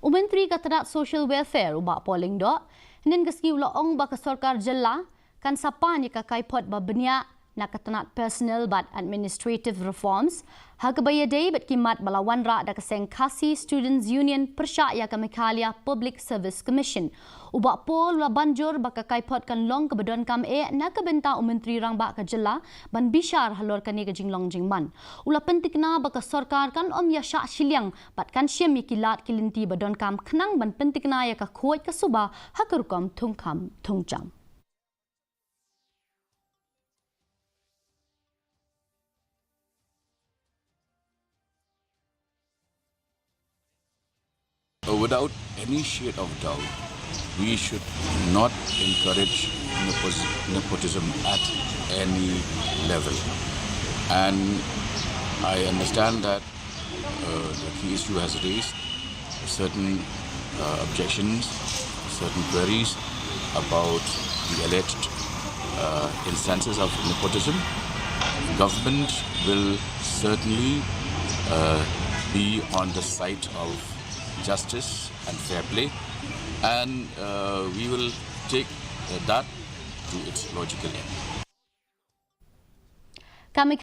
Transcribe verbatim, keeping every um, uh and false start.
U Myntri ka tnat Social Welfare u Bah Paul Lyngdoh hynnin ka sngi u la ong ba ka sorkar jylla kan sa pan ïa ka kaiphod ba bniah na ka tnat Personnel bad Administrative Reforms ha kaba ïadei bad ki mat ba la wanrah da ka seng Khasi Students Union pyrshah ïa ka Meghalaya Public Service Commission. U Bah Paul u la ban jur ba ka kaiphod kan long kaba donkam eh na ka bynta u Myntri Rangbah ka jylla ban bishar halor kane ka jinglong jingman. U la pyntikna ba ka sorkar kan ym ïa shah shiliang bad kan shim ïa ki lad ki lynti ba donkam khnang ban pyntikna ïa ka khuid ka suba ha ka rukom thungkam thungjam. Uh, without any shade of doubt, we should not encourage nepos- nepotism at any level. And I understand that uh, the K S U has raised certain uh, objections, certain queries about the alleged uh, instances of nepotism. Government will certainly uh, be on the side of justice and fair play, and uh, we will take uh, that to its logical end. Ka